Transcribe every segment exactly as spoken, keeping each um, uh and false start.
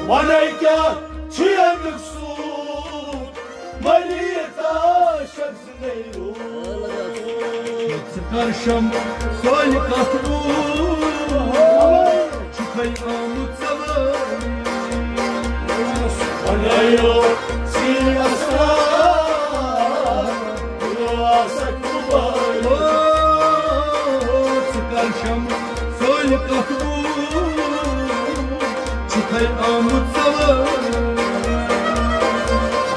وَنے کیٛاہ چھُ اَمیُک سوٗد؟ مٔریٖد عاشق زِندَے روٗد۔ ژٕ کر شم سانہِ کتھ بوٗز؟ چھُکھے آمُت سوٲرۍ۔ بنٲیِو سیٖرِ اسرار، دِلو آسکھ مُبارک۔ او، ژٕ کر شم سانہِ کتھ بوٗز؟ چھُکھے آمُت سوٲرۍ۔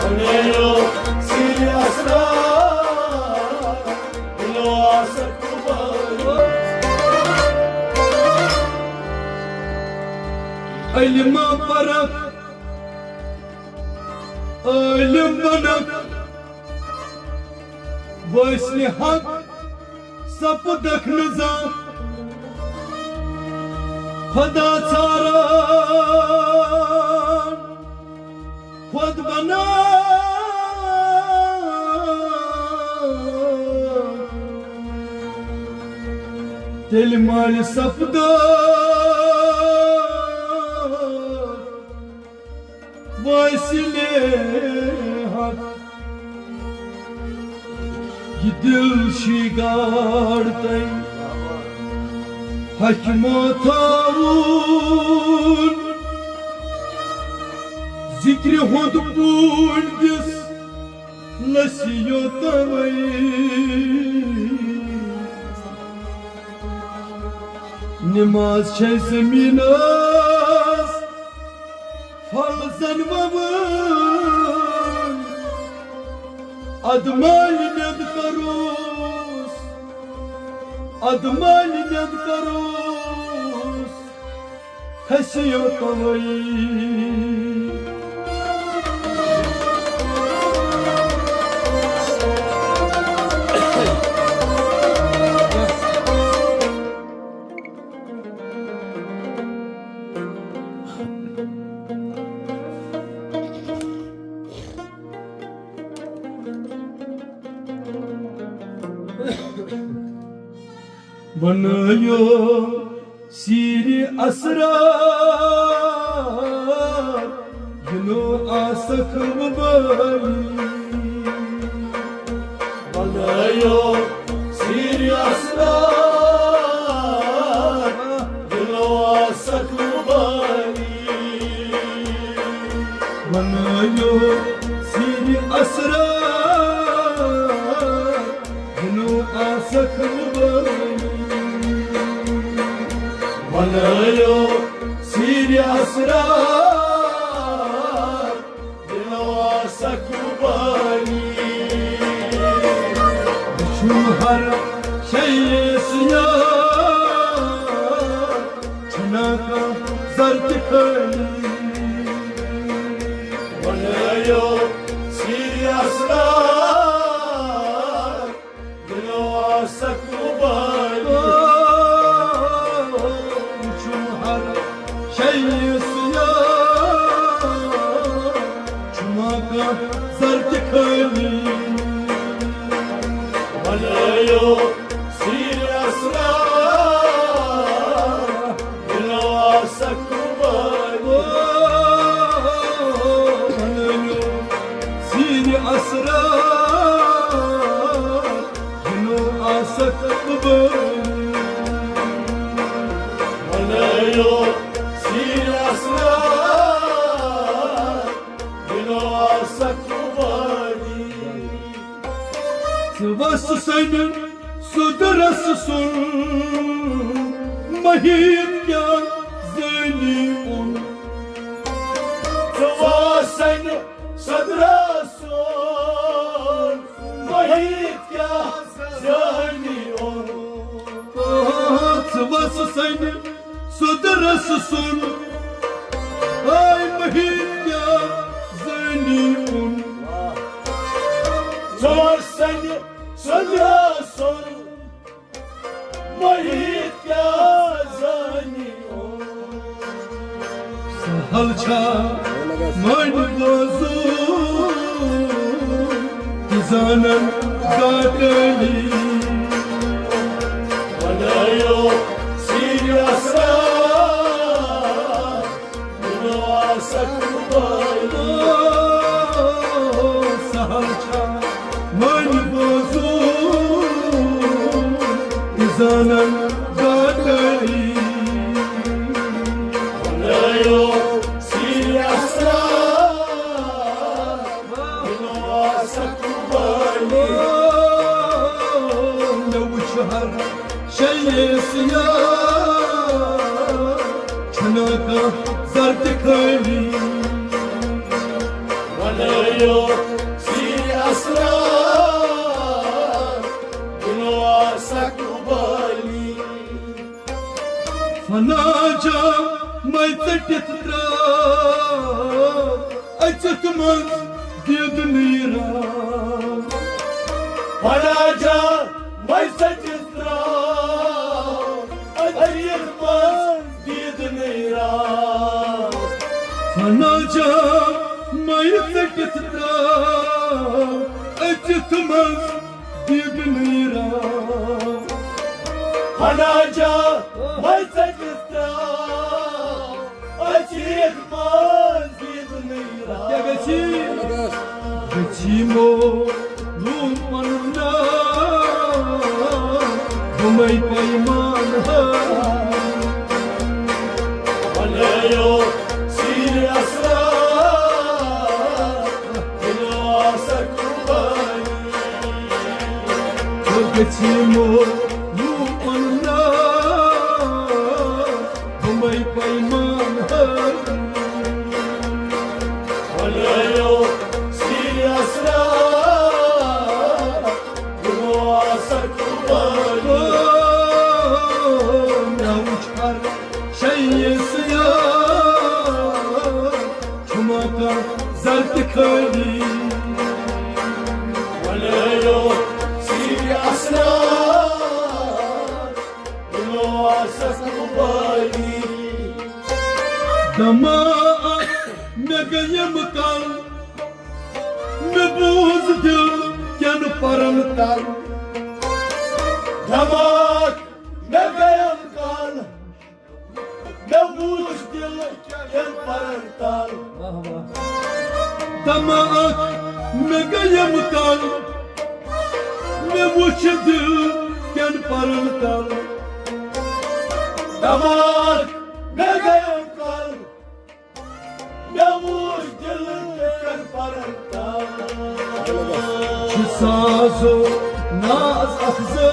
بنٲیِو سیٖرِ اسرار، دِلو آسکھ مُبارک۔ علم پرکھ، عالم بنکھ، وٲصلِ حق سپدکھ نہٕ زانٛہہ۔ خدا ژھاران، خود بنان، تیٚلہِ مالہِ سپدان وٲصلِ حق۔ یہِ دِل شیٖگاڑ تۄہہِ حکمو تھاوُن، ذِکرِ ہُنٛد پوٗنٛڈ دِس لٔسِو توے۔ نماز چھے زمینس پھل زن ووان، ادمال نیند کروس، ادمال نیند کروس، کھسیو توے۔ بنٲیِو سیٖرِ اسرار، یہِ نوٚو آسکھ وۄنۍ بٲلی۔ بنٲیِو سیٖرِ اسرار، یہِ نوٚو آسکھ وۄنۍ بٲلی۔ بنٲیِو سیٖرِ اسرار، یہِ نوٚو آسکھ وۄنۍ بٲلی۔ بنٲیِو سیٖرِ اسرار، یہِ نوٚو آسکھ وۄنۍ بٲلی۔ وٕچھُم ہر شیٚیِس یار، چھُنہ کانٛہہ زر تہِ خٲلی۔ بنٲیِو سیٖرِ اسرار، دِلو آسکھ مُبارک۔ وٕچھُم ہر شیٚیِس یار، چھُنہ کانٛہہ زر تہِ خٲلی۔ بنٲیِو سیٖرِ اسرار، دِلو آسکھ مُبارک۔ سیٖرِ اسرار، دِلو آسکھ مُبارک۔ بنٲیِو سیٖرِ اسرار، دِلو آسکھ مُبارک۔ ژٕ وَس سانہِ سُدرس سُن، محیط کیٛاہ زٲنی اوٚن۔ ژٕ وَس سانہِ سُدرس سُن، محیط کیٛاہ زٲنی اوٚن۔ ژٕ وَس سانہِ سُدرس سُن، آے محیط کیٛاہ زٲنی اوٚن۔ ژٕ وَس سانہِ سُدرس سُن، محیط کیٛاہ زٲنی اوٚن۔ سہل چھا مٔنٛڈۍ بوزُن تہٕ زانن گاٹلی۔ بنٲیِو سیٖرِ اسرار، دِلو آسکھ سہل چھا وۄنۍ بوزُن تہِ زانن گاٹلی۔ بنٲیِو سیٖرِ اسرار، دِلو آسکھ قربٲنی۔ مےٚ وٕچھ ہر شے سیاہ، چھُنہٕ کانٛہہ زر تہِ خٲلی۔ بنٲیِو سیٖرِ اسرار، دِلو آسکھ قربٲنی۔ فنا جامے ژٔٹِتھ ترٛاو أژِتھ منٛز دیٖدٕ نیٖران۔ فنا جامے ژٔٹِتھ ترٛاو أژِتھ منٛز دیٖدٕ نیٖران۔ فنا جامے ژٔٹِتھ ترٛاو أژِتھ منٛز دیٖدٕ نیٖران۔ فنا جامے ژٔٹِتھ ترٛاو أژِتھ منٛز دیٖدٕ نیٖران۔ کیٛاہ گژھِ؟ گژھِ یِمو لوٗم پنُن ناو، گُمے پیمان ہٲوِتھ۔ بنٲیِو سیٖرِ اسرار، دِلو آسکھ قربٲنی۔ گژھِ یِمو لوٗم پنُن ناو، گُمے پیمان ہٲوِتھ۔ بنٲیِو سیٖرِ اسرار، دِلو آسکھ قربٲنی۔ مےٚ وٕچھ ہر شے سیاہ، چھُنہٕ کانٛہہ زر تہِ خٲلی۔ بنٲیِو سیٖرِ اسرار، دِلو آسکھ قربٲنی۔ دما اکھ مےٚ گٔیم کل، مےٚ بوٗز دِل کٮ۪ن پرن تل۔ دما اکھ مےٚ گٔیم کل، مےٚ وُچھ دِل کٮ۪ن پرن تل۔ واہ، واہ۔ دما اکھ مےٚ گٔیم کل، مےٚ وُچھ دِل کٮ۪ن پرن تل۔ دما اکھ مےٚ گٔیم کل، مےٚ وُچھ دِل کٮ۪ن پرن تل۔ چھُ سازو ناز افزٲ۔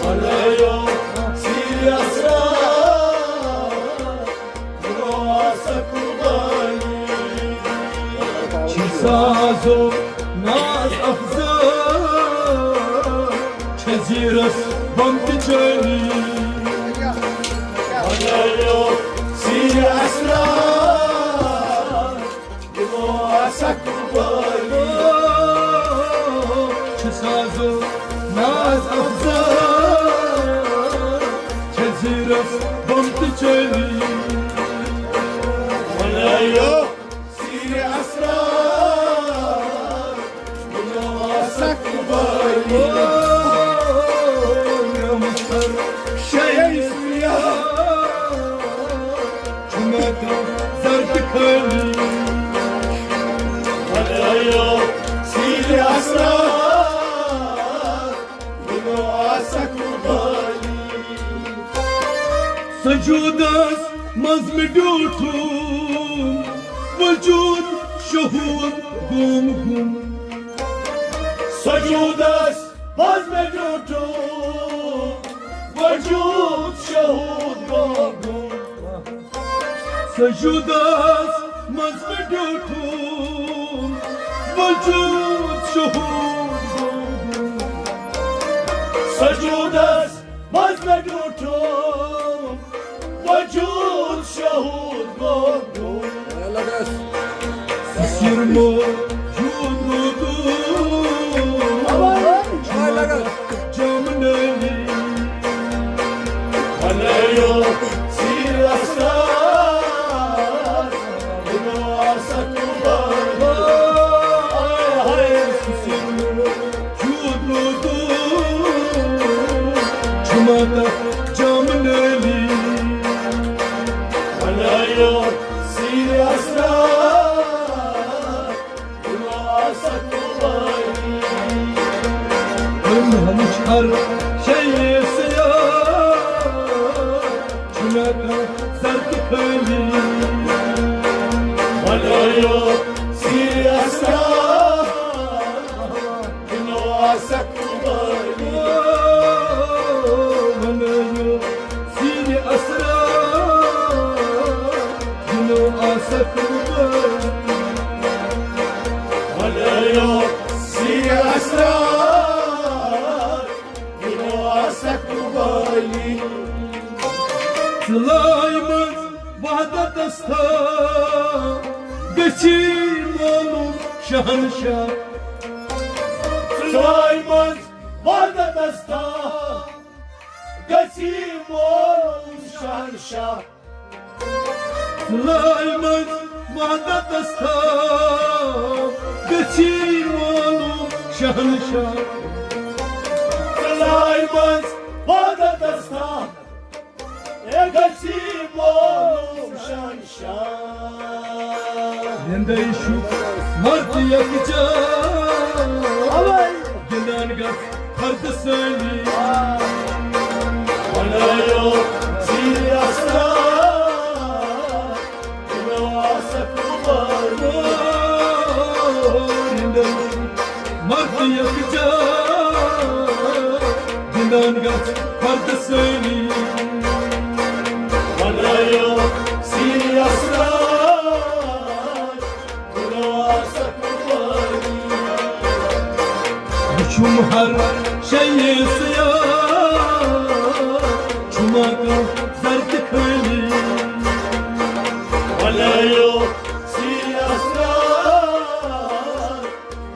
بنٲیِو سیٖرِ اسرار، دِلو آسکھ قربٲنی۔ چھِ سازو ناز افزٲ، چھِ زیٖرس بم تہِ جٲنی۔ بنٲیِو سیٖرِ اسرار، دِلو آسکھ قربٲنی۔ چھِ سازو ناز افزا، چھِ زیٖرس بم تہِ چٲنی۔ بنٲیِو سیٖرِ اسرار، دِلو آسکھ قربٲنی۔ مےٚ وٕچھ ہر شے سیاہ، چھُنہٕ کانٛہہ زر تہِ خٲلی۔ بنٲیِو سیٖرِ اسرار، دِلو آسکھ قربٲنی۔ سجودس منٛز مےٚ ڈیوٗٹھوٗن، وجوٗد شہوٗد گوم گُم۔ سجودس منٛز مےٚ ڈیوٗٹھوٗن، وجوٗد شہوٗد گوم گُم۔ سجودس منٛز مےٚ ڈیوٗٹھوٗن، وجوٗد شہوٗد گوم گُم۔ سجودس منٛز مےٚ ڈیوٗٹھوٗن، وجوٗد شہوٗد گوٚو ڈوٗن۔ سُہ سِر موجوٗد روٗدُن، جام نٲلی۔ بنٲیِو سیٖرِ اسرار، دِلو آسکھ قربان۔ ہاے ہاے، سُہ سِر موجوٗد روٗدُن، چھُ ماتم لاے منٛز وحدتس تھا گژھی معلوم شہنشاہ۔ لاے منٛز وحدتس تھا گژھی معلوم شہنشاہ۔ لاے منٛز وحدتس تھا گژھی معلوم شہنشاہ۔ لاے منٛز وحدتس تھا اے گژھی معلوم شہنشاہ۔ زندے چھُ مرد یکجا۔ اوے۔ گِنٛدان گژھ فرد سٲنی۔ بنٲیِو سیٖرِ اسرار، دِنو آسکھ قربٲنی۔ زندے مرد یکجا، گِنٛدان گژھ فرد سٲنی۔ بنٲیِو سیٖرِ اسرار، دِنو آسکھ قربٲنی۔ وُچھُم ہر شیٚیہِ سیاہ، چھُما کانٛہہ زر تہِ خٲلی۔ بنٲیِو سیٖرِ اسرار،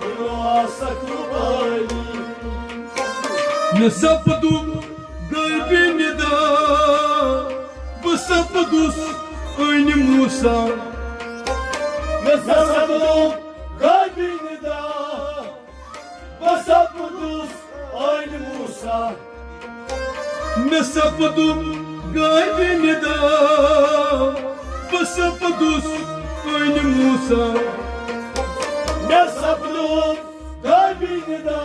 دِنو آسکھ قربٲنی۔ مےٚ سپدُم غٲیبی ندا، بہٕ سپدُس عٲنہِ موسیٰ۔ مےٚ سپدُم غٲیبی ندا، بہٕ سپدُس عٲنہِ موسیٰ۔ مےٚ سپدُم غٲیبی ندا، بہٕ سپدُس عٲنہِ موسیٰ۔ مےٚ سپدُم غٲیبی ندا،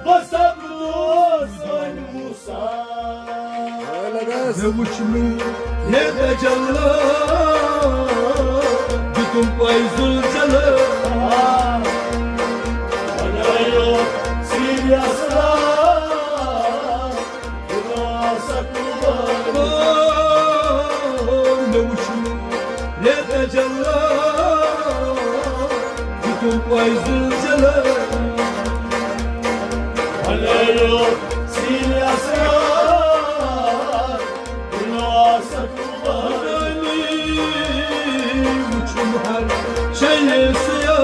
بہٕ سپدُس عٲنہِ موسیٰ۔ مےٚ وُچھ نوٗرِ تجلی، دِتُم پَے ذوالجلال۔ بنٲیِو سیٖرِ اسرار، دِنو آسکھ قربٲنی۔ مےٚ وُچھ نوٗرِ تجلی، دِتُم پَے ذوالجلال۔ بنٲیِو سیٖرِ اسرار، دِنو آسکھ قربٲنی۔ وُچھُم ہر شیٚیہِ سیاہ،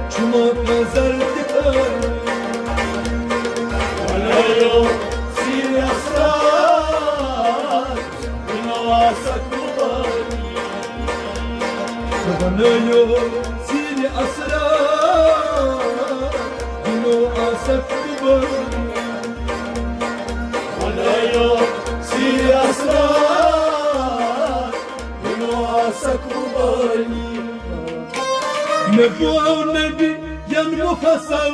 چھُما کانٛہہ زر تہِ خٲلی۔ بنٲیِو سیٖرِ اسرار، دِنو آسکھ قربٲنی۔ بنٲیِو سیٖرِ اسرار، دِنو آسکھ قربٲنی۔ بنٲیِو سیٖرِ اسرار، دِنو آسکھ قربٲنی۔ مےٚ گوٚو نبی ین مفصل،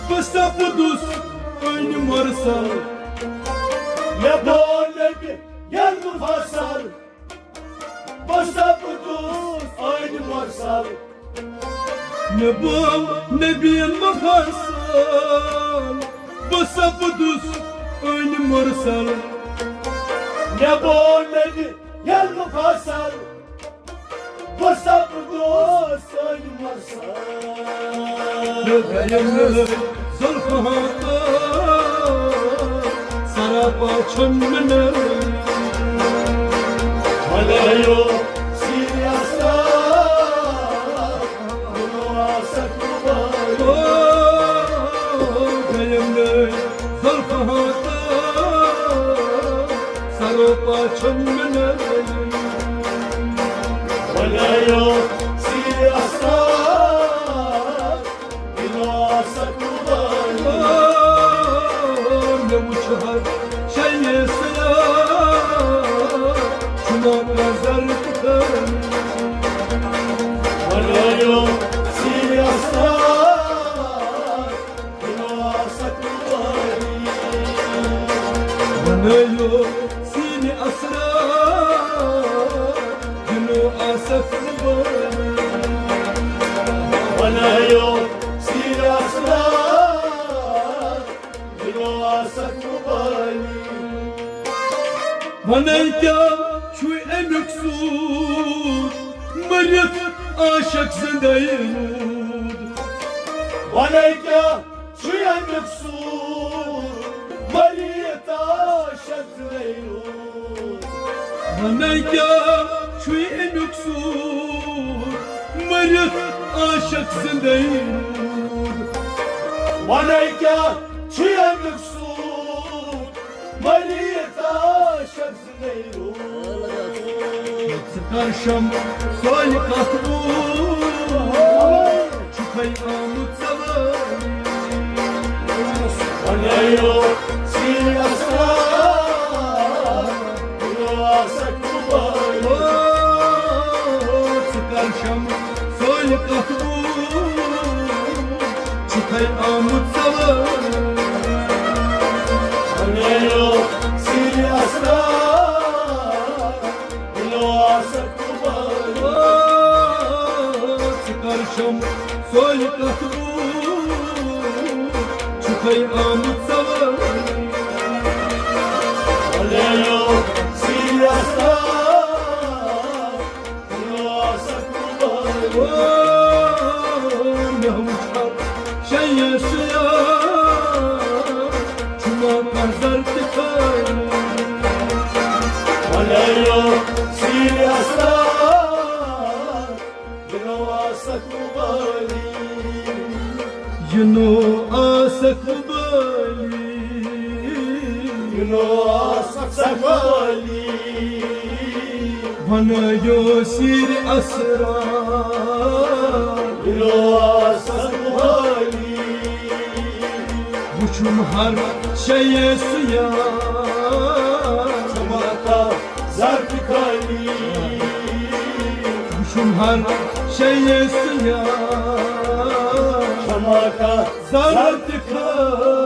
بہٕ سپدُس عٲنہِ مرسل۔ مےٚ گوٚو نبی ین مفصل، بہٕ سپدُس عٲنہِ مرسل۔ مےٚ گوٚو نبی ین مفصل، بہٕ سپدُس عٲنہِ مرسل۔ مےٚ گوٚو نبی ین مفصل، بہٕ سپدُس عٲنہِ مرسل۔ زلفہٕ ہاں تہٕ سراپا چھُم نہٕ۔ بنٲیِو سیٖرِ اسرار، دِنو آسکھ قربٲنی۔ او، گٔیم نٔے زلفہٕ ہاں تہٕ سراپا چھُم نہٕ۔ بنٲیِو سیٖرِ اسرار، دِنو آسکھ قربٲنی۔ مےٚ وُچھ ہر شیٚیہِ سیاہ، چھُما کانٛہہ زر تہِ خٲلی۔ بنٲیِو سیٖرِ اسرار، دِنو آسکھ قربٲنی۔ بنٲیِو سیٖرِ اسرار، دِنو آسکھ قربٲنی۔ بنٲیِو سیٖرِ اسرار، دِنو آسکھ قربٲنی۔ وَنے کیٛاہ چھُے اَمیُک سوٗد، مٔرِتھ عاشق زِندَے روٗد۔ وَنے کیٛاہ چھُے اَمیُک سوٗد، مٔرِتھ وَنے کیٛاہ چھُے اَمیُک سوٗر، مٔرِتھ عاشق زِندَے روٗد۔ وَنے کیٛاہ چھُے اَمیُک سوٗر، مٔرِتھ عاشق زِندَے روٗد۔ ژٕ کر شم سوے کتھ بوٗز، چھُکھے آمُت سوٲری۔ بنٲیِو ژیٖرۍ اسرار، دِلو آسکھ مُبارک۔ او، ژٕ کر شم سوے کتھ بوٗز، چھُکھے آمُت سوٲری۔ بنٲیِو ژیٖرۍ اسرار، دِلو آسکھ مُبارک۔ او، ژٕ کر شم سوے کتھ بوٗز، چھُکھے آمُت سوٲری۔ بنٲیِو ژیٖرۍ اسرار، دِلو آسکھ مُبارک۔ او، مےٚ وُچھ اکھ شیٚیہِ سُیا، چھُما کانٛہہ زر تہِ خٲلی؟ بنٲیِو ژیٖرۍ اسرار، دِلو آسکھ مُبارک۔ یِنو آسکھ مُبارک۔ یِنو آسکھ مُبارک۔ بنٲیِو ژیٖرۍ اسرار۔ دِلو آسکھ مُبارک۔ وُچھُم ہر شیٚیہِ سُیا، چھُما کانٛہہ زر تہِ خٲلی۔ وُچھُم ہر شیٚیہِ سُیا، چھُما کانٛہہ زر تہِ خٲلی۔